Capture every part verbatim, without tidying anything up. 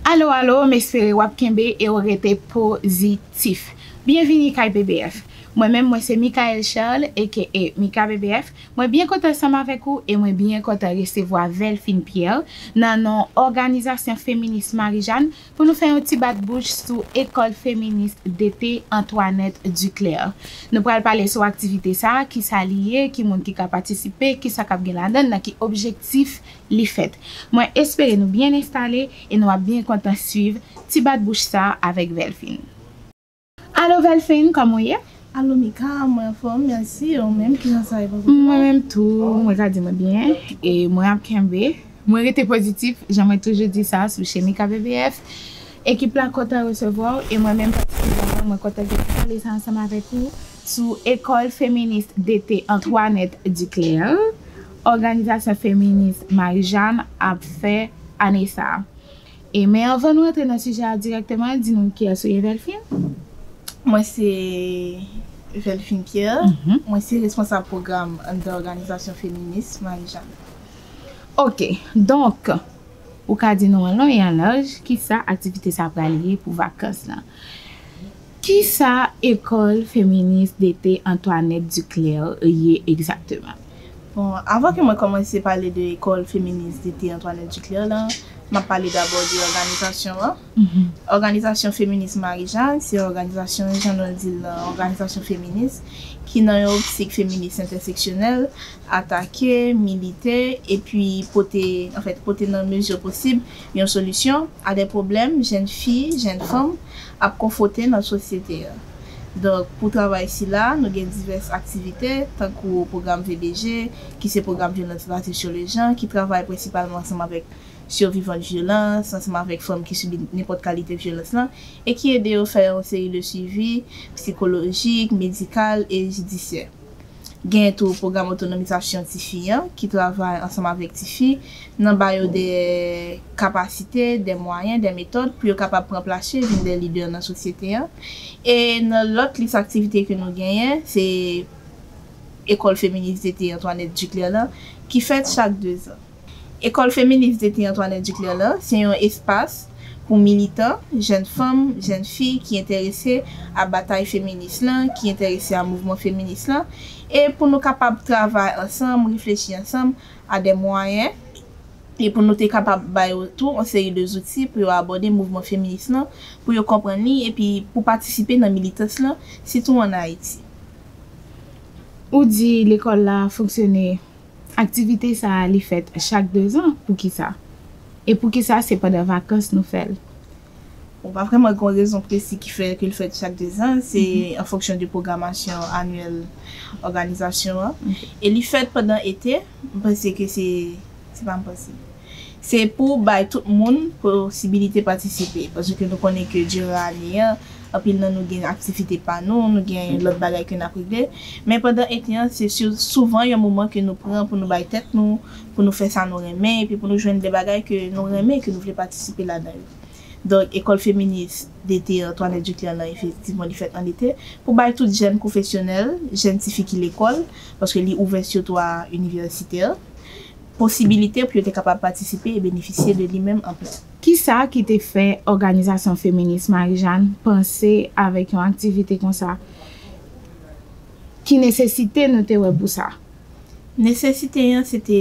Alo, alo, m espere w ap kenbe e w rete pozitif. Byenvini kay B B F. Mwen menm, mwen se Michaëlle Charles, aka Mika B B F. Mwen byen kontan ansanm avèk ou e mwen byen kontan resevwa Velfine Pierre nan non Òganizasyon Feminis Marijàn pou nou fè yon ti bat bouch sou École Féministe d'été Antoinette Duclair. Nou pral pale sou aktivite sa a, kisa li ye, ki moun ki ka patisipe, kisa k ap gen ladan l, nan ki objektif li fèt. Mwen espere nou byen enstale e nou ap byen kontan swiv ti bat bouch sa a avèk Velfine. Alo Velfine, kòman w ye? Alo Mika, mwen anfòm, mèsi. E ou menm, kijan sa ye bò kote w? Mwen menm tou, mwen ka di mwen byen e mwen ap kenbe. Mwen rete pozitif, jan mwen toujou di sa sou Chemika B B F. Ekip la kontan resevwa w e mwen menm patikilyèman, mwen kontan gen pale sa ansanm avèk ou sou École Féministe d'été Antoinette Duclair, òganizasyon feminis Marijàn ap fè ane sa a. E men anvan nou antre nan sijè a dirèkteman, di nou kiyès ou ye, Velfine? Mwen se Velfine Pierre. Mhm. Mwen se responsab pwogram anndan òganizasyon feminis Marijàn. Ok, donk, ou ka di nou an lon e an laj kisa aktivite sa pral ye pou vakans lan. Kisa École Féministe d'été Antoinette Duclair ye egzakteman? Bon, avan ke mwen kòmanse pale de École Féministe d'été Antoinette Duclair lan, m ap pale dabò de òganizasyon an. Mhm. Òganizasyon Feminis Marijàn se yon òganizasyon, jan non l di l lan, òganizasyon feminis ki nan yon optik feminis entèseksyonèl, atake, milite, epi pote, anfèt, pote nan mezi posib yon solisyon a de pwoblèm jèn fi, jèn fanm ap konfwonte nan sosyete a. Donk, pou travay sila, nou gen divès aktivite, tankou pwogram V B G, ki se pwogram vyolans baze sou lejan, ki travay prensipalman ansanm avèk sivivant vyolans, ansanm avèk fanm ki sibi nenpòt kalite vyolans lan, e ki ede yo fè yon seri de swivi sikolojik, medikal e jidisyè. Gen tou pwogram otonomizasyon tifi an, ki travay ansanm avèk tifi nan ba yo de kapasite, de mwayen, de metòd pou yo kapab pran plas yo, vin de lidè nan sosyete an. E nan lòt lis aktivite ke nou genyen, se École Féministe d'été Antoinette Duclair lan, ki fèt chak dezan. École Féministe d'été Antoinette Duclair lan se yon espas pou militan, jèn fanm, jèn fi ki enterese a batay feminis lan, ki enterese a mouvman feminis lan, e pou nou kapab travay ansanm, reflechi ansanm a de mwayen, e pou nou te kapab ba yo tou yon seri de zouti pou yo abòde mouvman feminis lan, pou yo konprann li, epi pou patisipe nan militans lan, sitou ann Ayiti. Ou di lekòl la fonksyone. Aktivite sa a, li fèt chak dezan. Poukisa? E poukisa se pandan vakans nou fè l? Bon, pa vrèman gen yon rezon presi ki fè ke l fèt chak dezan. Se an fonksyon de pwogramasyon anyèl òganizasyon an. Ok. E li fèt pandan ete, m panse ke se, se pa m panse. Se pou bay tout moun posibilite patisipe. Paske nou konnen ke diran ane an, anpil nan nou gen aktivite pa nou, nou gen lòt bagay ke n ap regle. Men pandan ete an, se sou- souvan yon moman ke nou pran pou nou bay tèt nou, pou nou fè sa nou renmen, epi pou nou jwenn de bagay ke nou renmen, ke nou vle patisipe ladan yo. Donk, École Féministe d'été Antoinette Duclair lan, efektivman, li fèt an ete pou bay tout jèn pwofesyonèl, jèn tifi ki lekòl, paske li ouvè sitou a inivèsitè, posibilite pou yo te kapab patisipe e benefisye de li menm anplis. Kisa ki te fè òganizasyon feminis Marijàn panse avèk yon aktivite konsa? Ki nesesite nou te wè pou sa? Nesesite an, se te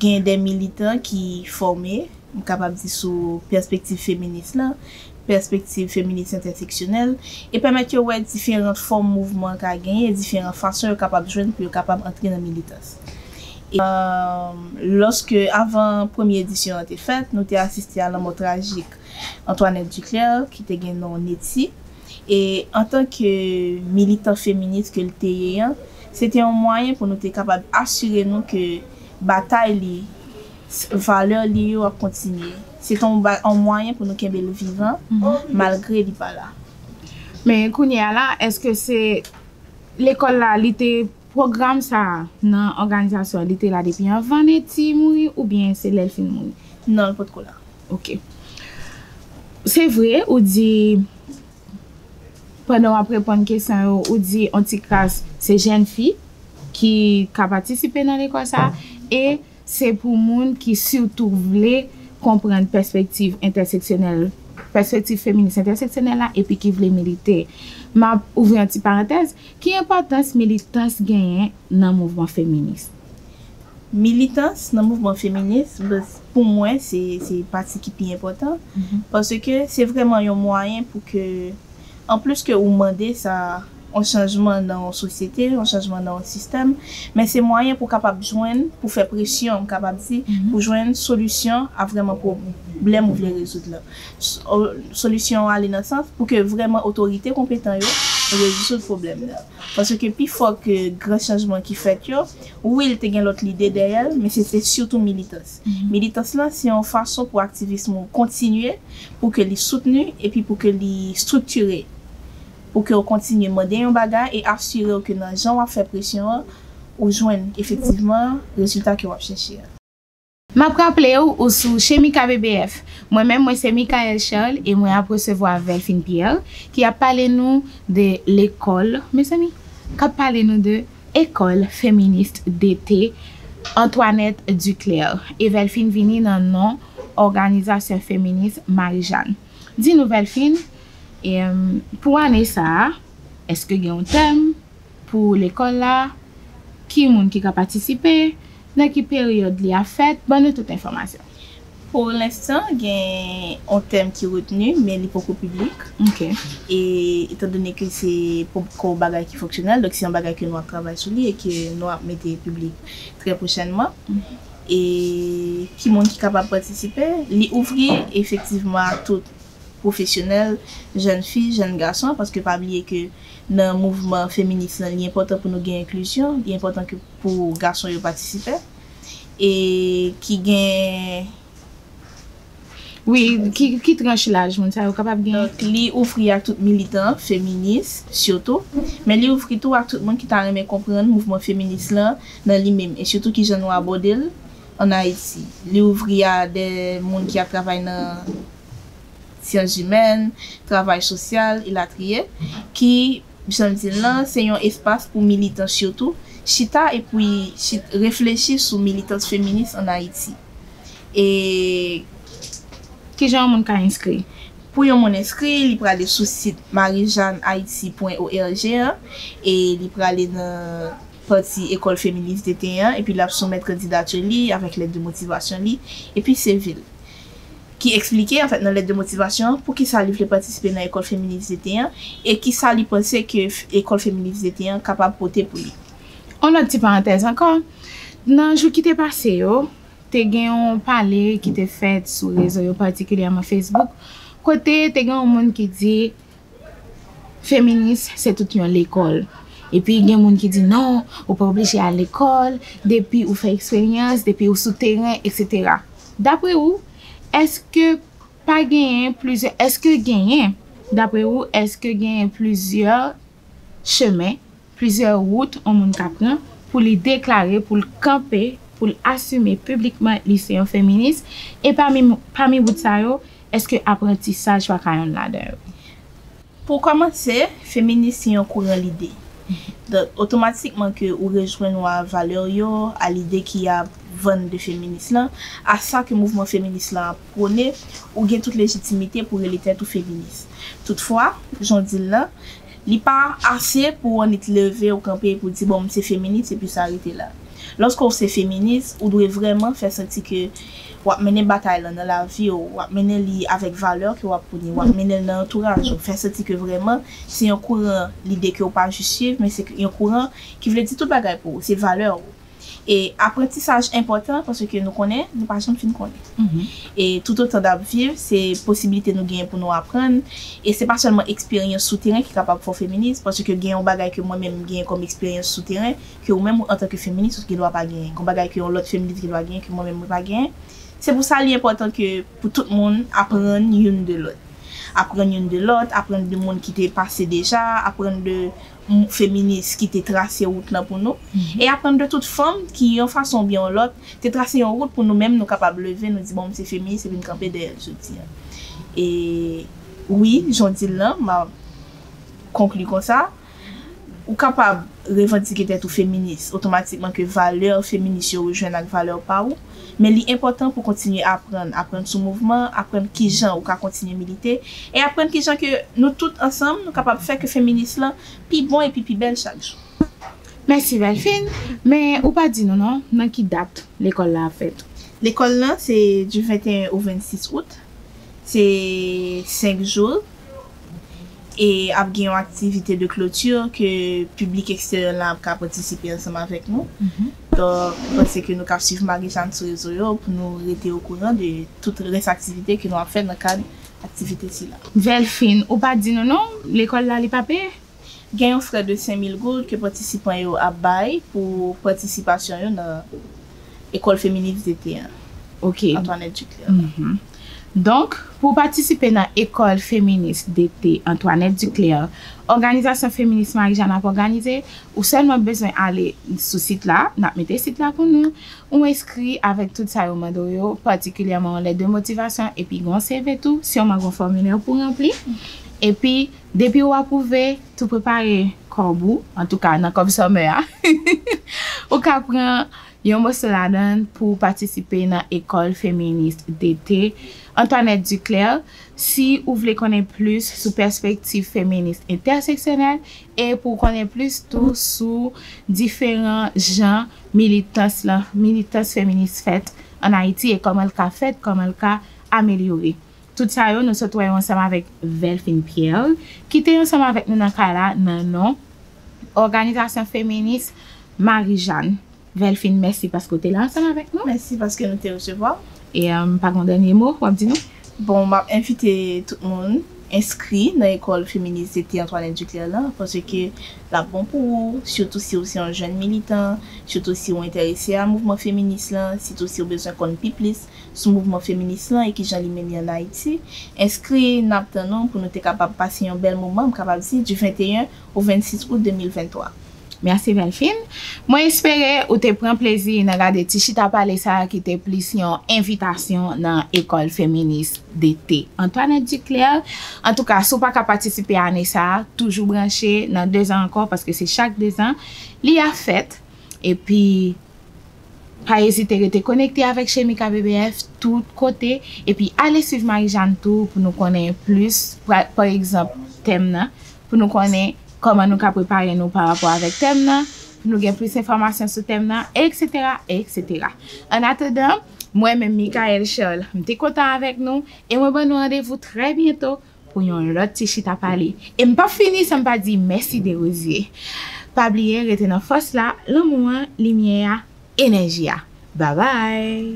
gen de militan ki fòme, m kapab di, sou pèspektiv feminis lan, pèspektiv feminis entèseksyonèl, e pèmèt yo wè diferan fòm mouvman ka genyen, diferan fason yo kapab jwenn pou yo kapab antre nan militans. E, euh, lòske, avan premye edisyon an te fèt, nou te asiste a lanmò trajik Antoinette Duclair, ki te gen non Netty. E antanke militan feminis ke l te ye an, se te yon mwayen pou nou te kapab asire nou ke batay li, s- valè li yo ap kontinye. Se te yon ba- yon mwayen pou nou kenbe l vivan, malgre li pa la. Men kounye a la, èske se lekòl la, li te pwogram sa a nan òganizasyon, li te la depi anvan Netty mouri oubyen se lè l fin mouri? Non, l potko la. Ok. Se vre, ou di, pandan w ap reponn kesyon yo, ou di yon ti kras se jèn fi ki ka patisipe nan lekòl sa a, e se pou moun ki sitou vle konprann pèspektiv entèseksyonèl pèspektiv feminis entèseksyonèl la epi ki vle milite. M ap ouvri yon ti parantèz, ki enpòtans militans genyen nan mouvman feminis? Militans nan mouvman feminis, pou mwen, se, se pati ki pi enpòtan. Paske se vrèman yon mwayen pou ke, anplis ke ou mande sa, yon chanjman nan yon sosyete, yon chanjman nan yon sistèm, men se mwayen pou kapab jwenn, pou fè presyon, m kapab di, pou jwenn solisyon a vrèman pwoblèm ou vle rezoud la. Solisyon an ale nan sans pou ke vrèman otorite konpetan yo rezoud pwoblèm nan. Paske pi fò ke gran chanjman ki fèt yo, wi, l te gen lòt lide dèyè l, men se te sitou militans. Militans lan, se yon fason pou aktivism ou kontinye, pou ke li soutni, epi pou ke li estriktire. Pou ke w kontinye mande yon bagay e asire w ke nan jan w ap fè presyon an, ou jwenn efektivman rezilta ke w ap chèche a. M ap raple w, ou sou Chemika B B F. Mwen menm, mwen se Michaelle Charles e mwen ap resevwa Velfine Pierre ki ap pale nou de lekòl, mezanmi, k ap pale nou de École Féministe d'été Antoinette Duclair. E Velfine vini nan non òganizasyon feminis Marijàn. Di nou, Velfine, pou ane sa a, èske gen yon tèm pou lekòl la? Ki moun ki ka patisipe? Nan ki peryòd li ap fèt? Ban nou tout enfòmasyon. Pou lenstan, gen yon tèm ki retni, men li poko piblik. E etandone ke se poko bagay ki fonksyonèl, donk se yon bagay ke nou ap travay sou li e ke nou ap mete piblik trè pwochènman. E ki moun ki kapab patisipe? Li ouvri efektivman a tout pwofesyonèl, jèn fi, jèn gason, paske pa bliye ke nan mouvman feminis lan, li enpòtan pou nou gen enklizyon, li enpòtan ke pou gason yo patisipe. E ki gen Wi, ki, ki tranch laj moun sa yo kapab gen? Donk, li ouvri ak tout militan feminis, sitou, men li ouvri tou ak tout moun ki ta renmen konprann mouvman feminis lan nan li menm, e sitou kijan nou abòde l ann Ayiti. Li ouvri a de moun ki ap travay nan syans imèn, travay sosyal, elatriye, ki, jan m di l lan, se yon espas pou militan sitou chita epi chit, reflechi sou militans feminis ann Ayiti. E Kijan yon moun ka enskri? Pou yon moun enskri, li prale sou sit marijannhaiti pwen org an e li prale nan pati École Féministe d'été an, epi l ap soumèt kandidati li avèk lèt de motivasyon li, epi se vi l. Ki eksplike, anfèt, nan lèt de motivasyon an, poukisa li vle patisipe nan École Féministe d'été an, e kisa li panse ke École Féministe d'été an kapab pote pou li. Yon lòt ti parantèz ankò, nan jou ki te pase yo, te gen yon pale ki te fèt sou rezo yo, patikilyèman Facebook, kote te gen yon moun ki di, feminis se tout yon lekòl. Epi gen moun ki di non, ou pa oblije al lekòl, depi ou fè eksperyans, depi ou sou teren, etsetera. Dapre ou, èske pa genyen plizyè, èske genyen, dapre ou, èske genyen plizyè chemen, plizyè wout yon moun ka pran pou li deklare, pou l kanpe, pou l asime piblikman li se yon feminis? E pami, pami wout sa yo, èske aprantisaj pa ka yonn ladan yo? Pou kòmanse, feminis se yon kouran lide. Donk, otomatikman ke ou rejwenn ou a valè yo, a lide ki ap vann de feminis lan, a sa ke mouvman feminis lan ap pwone, ou gen tout lejitimite pou rele tèt ou feminis. Toutfwa, jan w di l lan, li pa ase pou w annik leve ou kanpe epi w di, bon, m se feminis epi sa rete la. Lòske w se feminis, ou dwe vrèman fè santi ke w ap mennen batay lan nan lavi w, w ap mennen li avèk valè ke w ap pwone, w ap mennen l nan antouraj ou, fè santi ke vrèman se yon kouran lide ke w pa jis swiv, men se yon kouran ki vle di tout bagay pou ou, se valè ou. E aprantisaj enpòtan paske nou konnen, nou pa janm fin konnen. E toutotan n ap viv, se posiblite nou genyen pou nou aprann. E se pa sèlman eksperyans sou teren ki kapab fè w feminis, paske gen yon bagay ke mwen menm m genyen kòm eksperyans sou teren, ke ou menm antanke feminis ou gen dwa pa genyen. Gen bagay ke yon lòt feminis gen dwa genyen ke mwen menm mwen pa genyen. Se pou sa li enpòtan ke pou tout moun aprann youn de lòt. Aprann youn de lòt, aprann de moun ki te pase deja, aprann de feminis ki te trase wout lan pou nou, e aprann de tout fanm ki, yon fason oubyen yon lòt, te trase yon wout pou nou menm nou kapab leve, nou di, bon, m se feminis epi n kanpe dèyè l jodi a. E wi, jan w di l lan, m ap konkli konsa. Ou kapab revandike tèt ou feminis, otomatikman ke valè feminis yo rejwenn ak valè pa ou, men li enpòtan pou kontinye aprann, aprann sou mouvman, aprann kijan ou ka kontinye milite, e aprann kijan ke nou tout ansanm, nou kapab fè ke feminis lan pi bon epi pi bèl chak jou. Mèsi Velfine, men ou pa di nou non, nan ki dat lekòl la ap fèt? Lekòl lan se du venteyen au vennsis out, se senk jou, e ap gen yon aktivite de clôture ke piblik eksteryè la ap ka patisipe ansanm avèk nou. Donk, m panse ke nou ka swiv Marie-Jeanne sou rezo yo pou nou rete okouran de tout rès aktivite ke nou ap fè nan kad aktivite sila. Velfine, ou pa di nou non, lekòl la li pa peye? Gen yon frè de senk mil goud ke patisipan yo ap bay pou patisipasyon yo nan ekòl feminis dete an. Ok. Antoinette Duclair. Donk, pou w patisipe nan Ekòl Feminis dete Antoinette Duclair, òganizasyon feminis Marie-Jeanne ap òganize, ou sèlman bezwen ale sou sit la, n ap mete sit la pou nou, ou enskri avèk tout sa yo mande w yo, patikilyèman yon lèt de motivasyon, epi gen yon C V tou, sèlman gen yon fòmilè pou ranpli. Epi, depi w apwouve, tou prepare kòb ou, antouka nan kòb summer a, ou ka pran yon moso ladan l pou w patisipe nan Ekòl Feminis dete Antoinette Duclair. Si ou vle konnen plis sou pèspektiv feminis entèseksyonèl e pou w konnen plis tou sou diferan jan militans lan, militans feminis fèt ann Ayiti e kòman l ka fèt, kòman l ka amelyore. Tout sa yo, nou sot wè yo ansanm avèk Velfine Pierre, ki te ansanm avèk nou nan kay la nan non òganizasyon feminis Marie-Jeanne. Velfine, mèsi paske w te la ansanm avèk nou. Mèsi paske nou te resevwa m. E m pa gen dènye mo w ap di nou? Bon, m ap envite tout moun enskri nan Ekòl Feminis dete Antoinette Duclair lan, paske l ap bon pou ou, sitou si w se yon jèn militan, sitou si w enterese a mouvman feminis lan, sitou si w bezwen konn pi plis sou mouvman feminis lan e kijan li mennen ann Ayiti. Enskri, n ap tann ou pou nou te kapab pase yon bèl moman, m kapab di, du venteyen au vennsis out de mil venntwa. Mèsi Velfine. Mwen espere ou te pran plezi nan gade ti chita pale sa a ki te plis yon envitasyon nan Ekòl Feminis dete Antoinette Duclair. Antouka, si w pa ka patisipe ane sa a, toujou branche nan dezan ankò, paske se chak dezan li ap fèt. Epi, pa ezite rete konekte avèk Chemika B B F tout kote. Epi, ale swiv Marie-Jeanne tou pou nou konnen plis, pa, pa egzanp, tèm nan, pou nou konnen kòman nou ka prepare nou pa rapò avèk tèm nan, pou nou gen plis enfòmasyon sou tèm nan, etsetera, etsetera. Annatandan, mwen menm, Michaelle Charles, m te kontan avèk nou, e mwen ban nou randevou trè byento pou yon lòt ti chita pale. E m p ap fini san m pa di mèsi Desrosiers. Pa bliye rete nan fòs la, lanmou an, limyè a, enèji a. Babay!